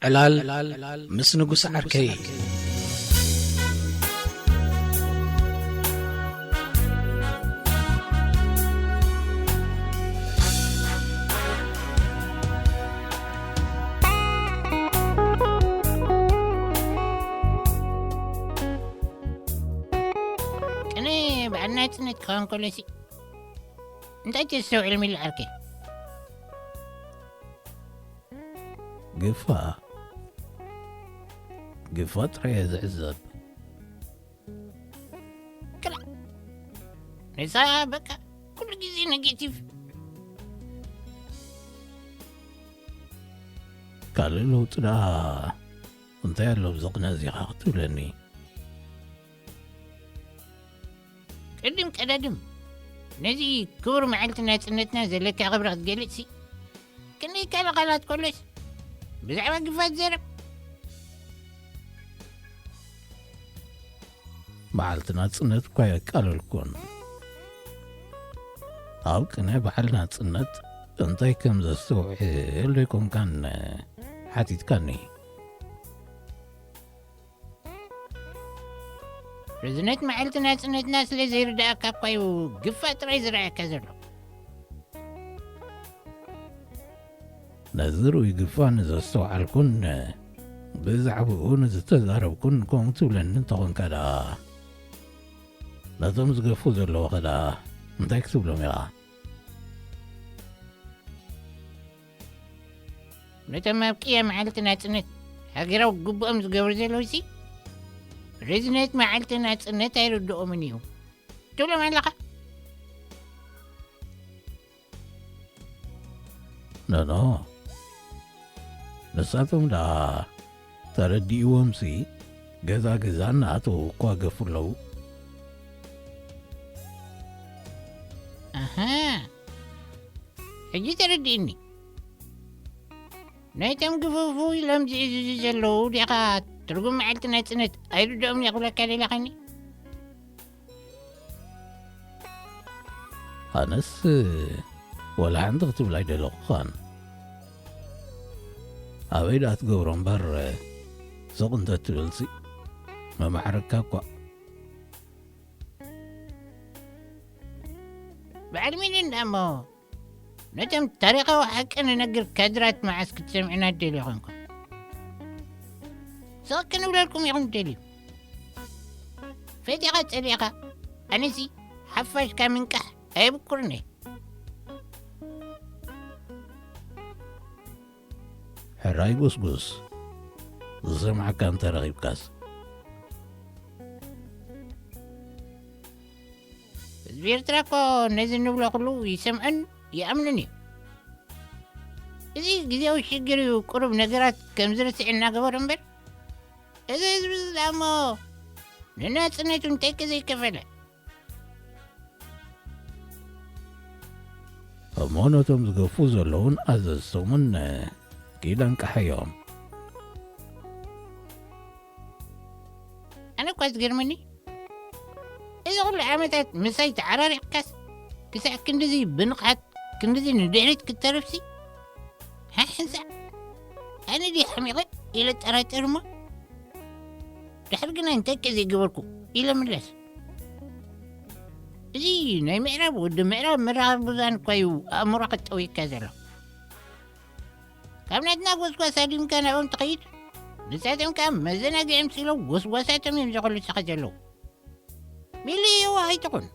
ዕላል ምስ ንጉስ ዓርከይ። ቅነ በዓል ናጽነት ክኸውን ከሎሲ እንታይ ተስተውዕል ሚሊ ዓርከይ? ግፋ፣ ግፋ ጥራይ እየ ዝዕዘብ። ክላ፣ ንሳ በቃ ኩሉ ግዜ ኔጌቲቭ። ካልእ ለውጢ ደኣ እንታይ ኣሎ ኣብዚ ቅነ እዚኻ ክትብለኒ? ቅድም ቀዳድም ነዚ ክቡር መዓልቲ ናጽነትና ዘለካ ክብሪ ክትገልጽሲ ክንደይ ካልእ ቃላት ከሎስ ብዛዕባ ግፋ ትዛረብ። መዓልቲ ናጽነት እኳ የቃለልኩን። ኣብ ቅነ በዓል ናጽነት እንታይ ከም ዘስተውዕል ዶ ኣይኮንካን ሓቲትካኒ? ርዝነት መዓልቲ ናጽነትና ስለ ዘይርድኣካ እኳ እዩ ግፋ ጥራይ ዝረኣየካ ዘሎ። ነዚ ርኡይ ግፋ ንዘስተውዓልኩን ብዛዕባኡ ንዝተዛረብኩን ከምኡ ትብለኒ እንተኾንካ ደኣ፣ ነቶም ዝገፉ ዘለዉ ኸ ደኣ እንታይ ክትብሎም ኢኻ? ነቶም ኣብ ቅያ መዓልቲ ናጽነት ሃገራዊ ግቡኦም ዝገብሩ ዘለዉሲ፣ ርዝነት መዓልቲ ናጽነት ኣይርድኦምን እዩ ትብሎም ኣለኻ? ኖኖ፣ ንሳቶም ደኣ ተረዲእዎምሲ፣ ገዛ ገዛ እናኣተዉ እኳ ገፉ ኣለዉ። ኣሃ፣ ሕጂ ተረዲእኒ። ናይቶም ግፍፉ ኢሎም ዝእዝዙ ዘለዉ ዲኻ ትርጉም መዓልቲ ናጽነት ኣይርድኦምን እየ ክብለካ ደሊኻኒ? ኣነስ ወላ ሓንቲ ክትብል ኣይደለኹኻን። ኣበይ ደኣ ትገብሮ እምበር፣ ስቕ እንተ ትብልሲ መማዕረግካ እኳ። በዓል ሚሊዮን ደኣ እሞ ነቶም ታሪኻዊ ሓቂ ንነግር ካድራት መዓስ ክትሰምዑና ትደልዩ ኾንኩም? ስቕ ክንብለልኩም ኢኹም ትደልዩ። ፈቲኻ ጸሊእኻ፣ ኣነሲ ሓፋሽካ ምንቃሕ ኣየብኩርን እየ። ሕራይ ጉስጉስ፣ ዝሰምዓካ እንተ ረኺብካስ? ህዝቢ ኤርትራ እኮ ነዚ እንብሎ ኩሉ ይሰምዕን ይኣምንን እዩ። እዚ ግዜያዊ ሽግር እዩ፣ ቁሩብ ነገራት ከም ዝርስዕ እናገበረ እምበር፣ እዚ ህዝቢ እዚ ደኣ እሞ ንናጽነቱ እንተይከ ዘይከፈለ። እሞ ነቶም ዝገፉ ዘለዉን ኣዘዝቶምን ኪድ ኣንቅሓዮም። ኣነ እኳ ዝገርመኒ፣ እዚ ኩሉ ዓመታት ምሳይ ተዓራሪቕካስ፣ ክሳዕ ክንድዚ ብንቕሓት፣ ክንድዚ ንድሕሪት ክትተርፍሲ፣ ሓሓንሳእ ኣነ ድየ ሓሚቐ ኢለ እጠራጠር እሞ፣ ድሕሪ ግና እንታይ ከ ዘይገበርኩ ኢለ ምለስ። እዚ ናይ ምዕራብ ወዲ ምዕራብ መራኸቢ ብዙሃን እኳ እዩ ኣእምሮኻ ጠውይካ ዘሎ። ካብ ናትና ጎስጓስ ሃዲምካ ናብኦም ትኸይድ፣ ንሳቶም ከኣ መዘናግዒ ኣምሲሎም ጎስጓሳቶም እዮም ዘኹልሱኻ ዘለዉ። ሚሊ የዋህ ኣይትኹን።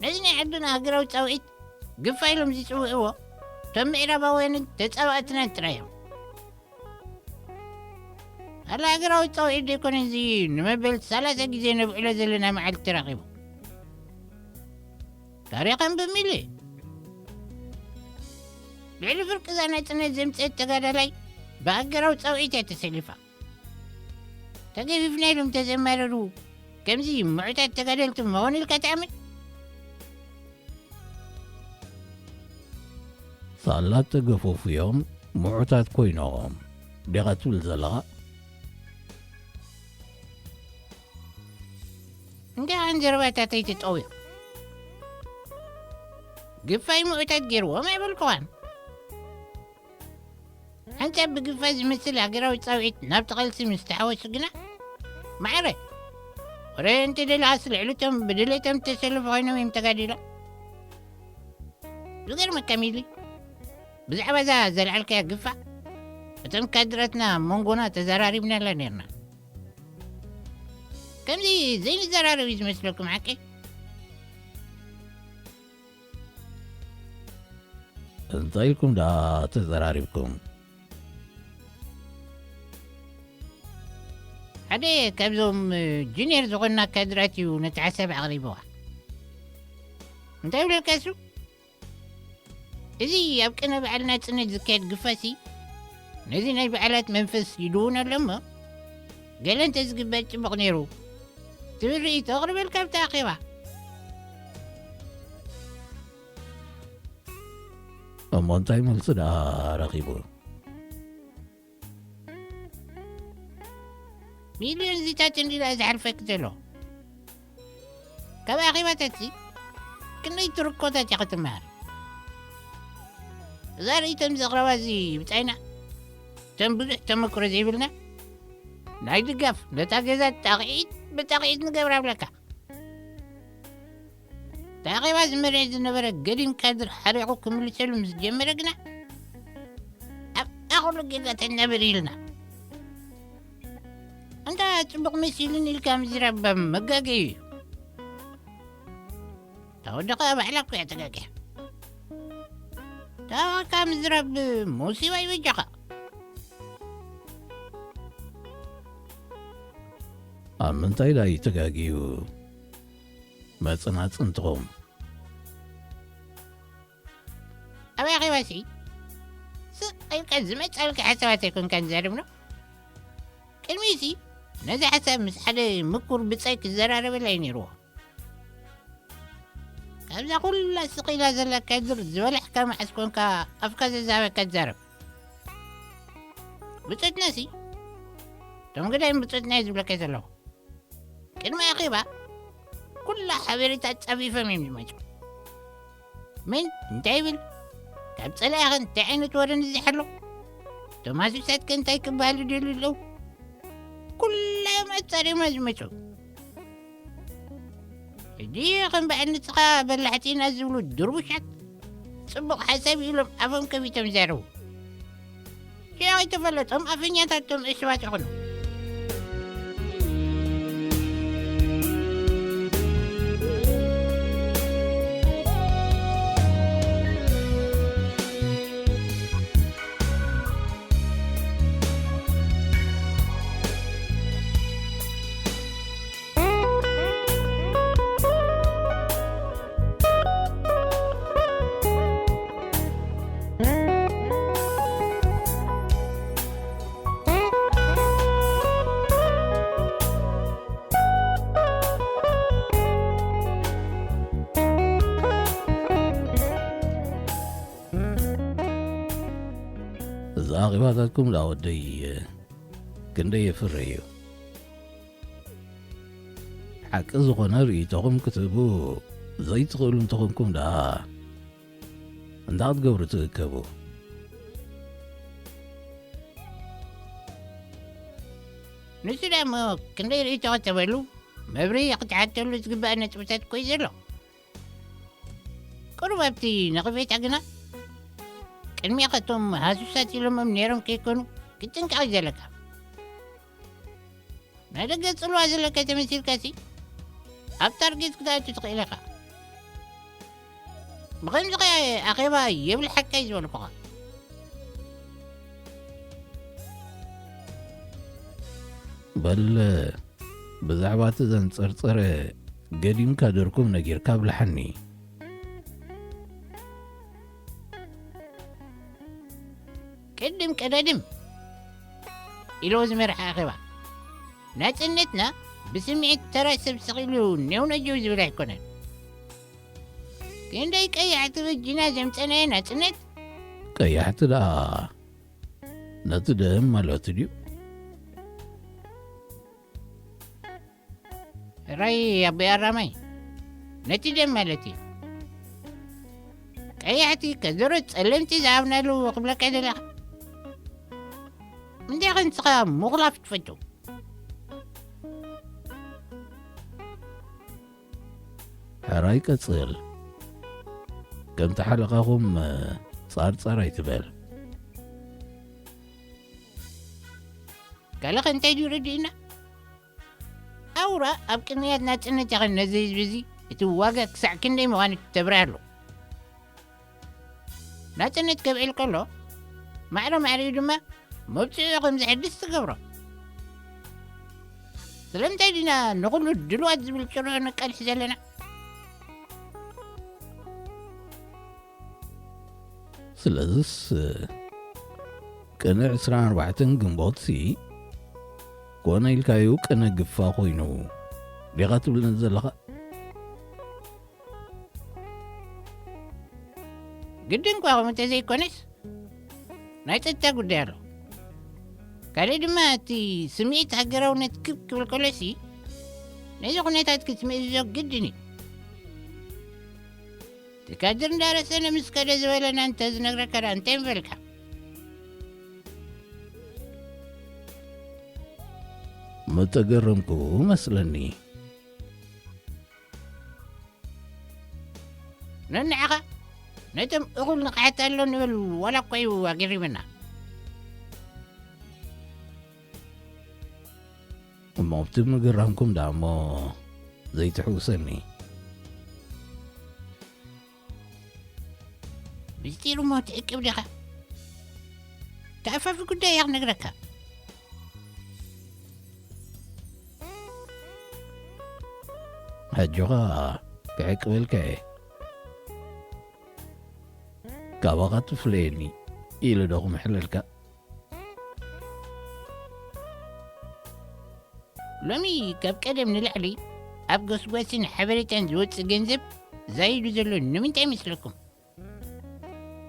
ነዚ ናይ ዓድና ሃገራዊ ጻውዒት ግፋ ኢሎም ዝጽውዕዎ እቶም ምዕራባውያንን ተጻባእትናን ጥራይ እዮም። ኣላ ሃገራዊ ጻውዒት ዘይኮነ እዚ ንመበል ሰላሳ ግዜ ነብዕሎ ዘለና መዓልቲ ተራኺቡ። ታሪኽ ኣንብብ ሚሊ። ልዕሊ ፍርቂ እዛ ናጽነት ዘምጽአት ተጋዳላይ ብሃገራዊ ጻውዒት እያ ተሰሊፋ። ተገፊፍና ኢሎም ተዘማረሩ። ከምዚ ምዑታት ተጋደልቲ ምኾኑ ኢልካ ትኣምን? ሳላ ተገፈፉ እዮም ምዑታት ኮይኖም ዲኻ ትብል ዘለኻ? እንዲኻን ዘረባታተይ ትጠውዮ። ግፋይ ምዑታት ገይርዎም ኣይበልኩኻን። ኣንታ ብግፋ ዝመስል ሃገራዊ ጻውዒት ናብቲ ቃልሲ ምስ ተሓወሱ ግና፣ ማዕረ፣ ወረ እንተ ደለኻስ ልዕሊ እቶም ብድሌቶም እተሰለፉ ኮይኖም እዮም ተጋዲሎም። ዝገርመካ ሚሊ፣ ብዛዕባ እዛ ዘልዓልካያ ግፋ፣ እቶም ካድራትና ኣብ መንጎና ተዘራሪብናላ ነርና። ከምዚ ዘይንዘራረብ እዩ ዝመስለኩም ሓቂ? እንታይ ኢልኩም ደኣ ተዘራሪብኩም? ሓደ ካብዞም ጁኒየር ዝኾንና ካድራት እዩ ነቲ ሓሳብ ኣቕሪብዋ። እንታይ ይብለካ እሱ? እዚ ኣብ ቅነ በዓል ናጽነት ዝካየድ ግፋሲ፣ ነዚ ናይ በዓላት መንፈስ ይድውነሎ እሞ፣ ገለ እንተ ዝግበር ጽቡቕ ነይሩ ትብል ርእይቶ ኣቕርበልካ ኣብቲ ኣኼባ። እሞ እንታይ መልሲ ደኣ ረኺቡ? ሚልዮን ዚታት እንዲ ደኣ ዝሓልፈኪ ዘሎ። ካብ ኣኼባታትሲ ክንደይ ትርኮታት ኢኻ ትመሃር? እዛ ርእይቶ ዘቕረባ እዚ ብጻይና፣ እቶም ብዙሕ ተመክሮ ዘይብልና፣ ናይ ድጋፍ ነታ ገዛ ጣቕዒት ብጣቕዒት ንገብራ ብለካ። እቲ ኣኼባ ዝመርሕ ዝነበረ ገዲም ካድር ሓሪቑ ክምልሰሉ ምስ ጀመረ ግና፣ ኣብታ ኩሉ ጌጋ ተናብር ኢልና። እንታ ጽቡቕ መሲሉኒ ኢልካ ምዝራብ መጋገዩ እዩ። እታ ወዲ ኸኣ ባዕላ እኮ እያ ተጋግያ። እታ ኸኣ ምዝራብ ሙሲባ እዩ በጃኻ። ኣብ ምንታይ ደኣ እዩ ተጋግዩ? መጽናጽንትኹም። ኣበይ ኣኼባሲ? ስቕ ኢልካ ዝመጻልካ ሓሳባት ኣይኮንካን ዝዛረብ ነው? ቅድሚሲ ነዚ ሓሳብ ምስ ሓደ ምኩር ብጻይ ክዘራረበላ እዩ ነይርዎ። ካብዛ ኩላ ስቕ ኢላ ዘላ ካድር ዝበላሕካ መዓስ ኮንካ ኣፍካ ዘዛበካ ትዛረብ? ብጾትናሲ፣ እቶም ገዳይም ብጾትና እዩ ዝብለካ ዘለኹ። ቅድሚ ኣኼባ ኩላ ሓበሬታ ጸፊፎም እዮም ዝመጹ። መን እንታይ ይብል? ካብ ጸላኢኸ እንታይ ዓይነት ወረ ንዝሕ ኣሎ? እቶም ሃሱሳትከ እንታይ ክበሃሉ ይደልዩ ኣለዉ? ኩላ እዮም ኣጻርዮማ ዝመጹ። ሕጂ ከም በዓል ንስኻ በላሕቲ ኢና ዝብሉ ድርቡሻት ጽቡቕ ሓሳብ ኢሎም ኣፎም ከፊቶም ይዛረቡ። ሽዑ ኣይተፈለጦም ኣፈኛታቶም እሱባት ይኾኑ። እዚ ኣኼባታትኩም ደኣ ወደይ ክንደይ የፍርህ እዩ። ሓቂ ዝኾነ ርእይቶኹም ክትህቡ ዘይትኽእሉ እንተኾንኩም ደኣ እንታይ ክትገብሩ ትእከቡ? ንሱ ደኣ እሞ ክንደይ ርእይቶ ከተበሉ መብርሂ ክትሓተሉ ዝግባእ ነጥብታት እኮ እዩ ዘሎ። ቅሩብ ኣብቲ ነቐፌታ ግና ቅድሚኻ እቶም ሃሱሳት ኢሎሞም ነይሮም ከይኮኑ ክትጥንቀቕ እዩ ዘለካ። ናይ ደገ ጽልዋ ዘለካ ተመሲልካሲ ኣብ ታርጌት ክትኣቱ ትኽእል ኢኻ። ብኸምዚ ኸኣ ኣኼባ የብልሓካ እዩ ዝበልኩኻ። በል ብዛዕባ እቲ ዘንጸርጸረ ገዲምካ ደርኩም ነጊርካ ኣብልሓኒ። ቅድም ቀደድም ኢልዎ ዝመርሐ ኣኼባ፣ ናጽነትና ብስምዒት ተራ ሰብ ስቕ ኢሉ ኔው ነጀው ዝብል ኣይኮነን። ክንደይ ቀያሕቲ በጂና ዘምጸናዮ ናጽነት። ቀያሕቲ ደኣ ነቲ ደም ማለት ድዩ? ሕራይ ኣቦይ ኣራማይ፣ ነቲ ደም ማለት እዩ። ቀያሕቲ ከዘሮ ጸለምቲ ዝሃብናሉ ክብለካ ደለኻ። ምንታይ ኸ ንስኻ ምኹላፍ ትፈቱ? ሕራይ ቀጽል። ከምቲ ሓለቓኹም ጻርጻር ኣይትበል። ካልእ ኸ እንታይ ድዩ ረዲእና? ኣውራ ኣብ ቅንያት ናጽነት ኢኻ ነዚ ህዝቢ እዚ እቲ ዋጋ ክሳዕ ክንደይ ምዃኑ ተብርህ ኣሎ። ናጽነት ከብዕል ከሎ፣ ማዕረ ማዕሪኡ ድማ መብጽዑ ከም ዘሐድስ ትገብሮ። ስለምንታይ ዲና ንኹሉ ድልዋት ዝብል ጭርሖ ነቃልሕ ዘለና? ስለዝስ፣ ቅነ ዕስራን ኣርባዕተን ግንቦትሲ፣ ኮነ ኢልካዩ ቅነ ግፋ ኮይኑ ዲኻ ትብለኒ ዘለኻ? ግድን እኳ ከምኡ እንተዘይኮነስ፣ ናይ ጸጥታ ጉዳይ ኣሎ። ካልእ ድማ፣ እቲ ስምዒት ሃገራውነት ክብ ክብል ከሎሲ፣ ነዚ ኩነታት ክትምእዝዞ ግድን እዩ። እቲ ካድር እንዳረሰነ ምስ ከደ ዝበለና እንተ ዝነግረካ ደኣ እንታይ ምበልካ? ምተገረምኩ መስለኒ። ነንዓኻ ነቶም እኹል ንቕሓት ኣሎ ንብል ዋላ እኳ እዩ ኣገሪምና። እሞ ኣብቲ ምግራምኩም ደኣ እሞ ዘይትሕውሰኒ። ምስጢር እሞ ትዕቅብ ዲኻ? ተኣፋፊ ጉዳይ እያ ክነግረካ። ሕጂ ኸኣ ክዕቅበልካ እየ። ካባኻ ትፍለየኒ ኢሉ ዶ ክምሕለልካ? ሎሚ ካብ ቀደም ንላዕሊ ኣብ ጎስጓስን ሓበሬታን ዝወጽእ ገንዘብ ዛይዱ ዘሎ ንምንታይ ይመስለኩም?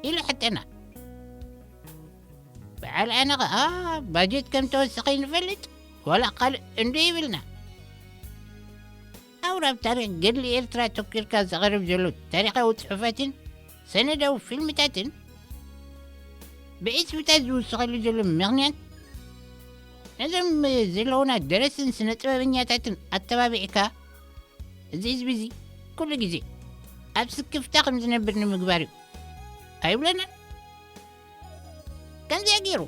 ኢሉ ሕተና። በዓል ኣነ ኸኣ ባጀት ከም ተወሰኸ ይንፈልጥ፣ ዋላ ካልእ እንዶ ይብልና። ኣውራ ኣብ ታሪኽ ገድሊ ኤርትራ ተኪርካ ዝቐርብ ዘሎ ታሪኻዊ ጽሑፋትን ሰነዳዊ ፊልምታትን ብዕጽፍታት ዝውስኸሉ ዘሎ ምኽንያት ነዞም ዘለዉና ደረስትን ስነ ጥበበኛታትን ኣተባቢዕካ እዚ ህዝቢ እዚ ኩሉ ግዜ ኣብ ስክፍታ ከም ዝነብር ንምግባር እዩ ኣይብለናን? ከምዚኣ ገይሩ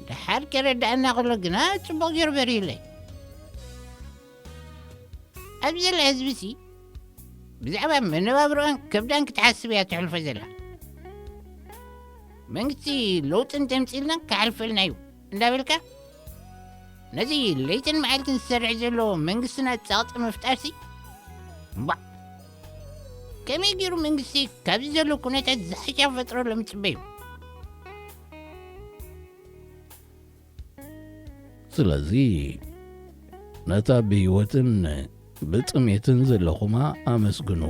ደሓር ከረድኣና ከሎ ግና ጽቡቕ ገይሩ በሪህለይ። ኣብዚ ዘላ ህዝቢሲ ብዛዕባ መነባብሮኣን ከብዳን ክትሓስብ እያ ተሕልፎ ዘላ። መንግስቲ ለውጢ እንተምፅልና ክሓልፈልና እዩ እንዳበልካ ነዚ ለይትን መዓልትን ዝሰርሕ ዘሎ መንግስትና ጸቕጢ ምፍጣርሲ እምባዕ ከመይ ገይሩ መንግስቲ ካብዚ ዘሎ ኩነታት ዝሓሻ ፈጥረሎም ይፅበ እዩ? ስለዚ ነታ ብህይወትን ብጥሜትን ዘለኹማ ኣመስግኑ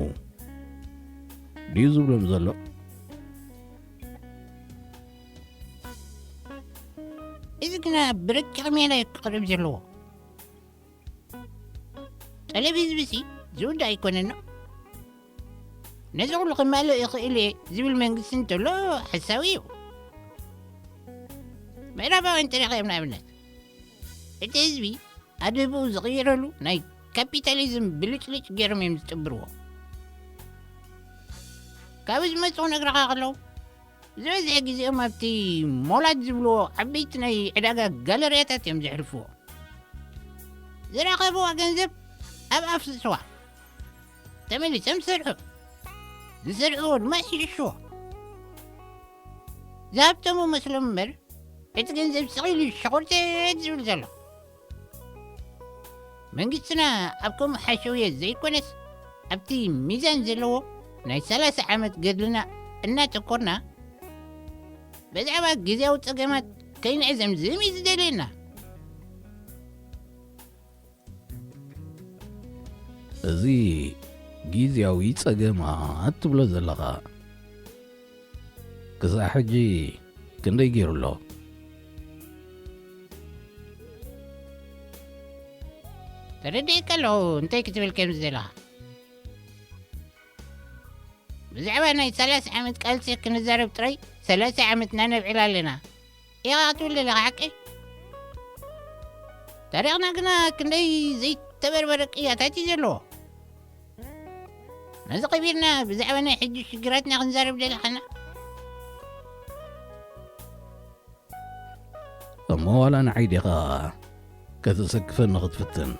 ድዩ ዝብሎም ዘሎ? እዚ ግና ብረቂቕ ሜላ እዩ ክቐርብ ዘለዎ። ጠለብ ህዝቢሲ ዝውዳእ ኣይኮነን። ነዚ ኩሉ ክማልእ ይኽእል እየ ዝብል መንግስቲ እንተሎ ሓሳዊ እዩ። ምዕራባውያን ጥሪኻ እዮም ንኣብነት እቲ ህዝቢ ኣድህብኡ ዝቕይረሉ ናይ ካፒታሊዝም ብልጭልጭ ገይሮም እዮም ዝጥብርዎ። ካብኡ ዝመፁ ክነግረኻ ከለዉ ዝበዝሐ ግዜኦም ኣብቲ ሞላት ዝብልዎ ዓበይቲ ናይ ዕዳጋ ጋለርያታት እዮም ዘሕልፍዎ። ዝረኸብዋ ገንዘብ ኣብ ኣፍስስዋ ተመሊሶም ዝሰርሑ ዝሰርሕዎ ድማ ይሽሽዎ። ዝሃብተሙ መስሎም እምበር እቲ ገንዘብ ስቕ ኢሉ ሸኾርቴት ዝብል ዘሎ። መንግስትና ኣብ ከምኡ ሓሸውየ ዘይኮነስ ኣብቲ ሚዛን ዘለዎ ናይ ሰላሳ ዓመት ገድልና እናተኮርና ብዛዕባ ግዜያዊ ጸገማት ከይንዕዘምዝም እዩ ዝደልየና። እዚ ግዜያዊ ጸገማት ትብሎ ዘለኻ ክሳዕ ሕጂ ክንደይ ገይሩ ኣሎ? ተረዲእካ ኣለኹ እንታይ ክትብል ከም ዝደለኻ። ብዛዕባ ናይ ሰላሳ ዓመት ቃልሲ ክንዛረብ ጥራይ ሰላሳ ዓመትና ነብዕል ኣለና። ኢኻ ክትብል ዘለኻ ሓቂ? ታሪኽና ግና ክንደይ ዘይተበርበረ ቅያታት እዩ ዘለዎ። ነዚ ቀቢርና ብዛዕባ ናይ ሕጂ ሽግራትና ክንዛረብ ደለኻና? እሞ ዋላ ንዓይ ዲኻ ከተሰክፈኒ ክትፍትን?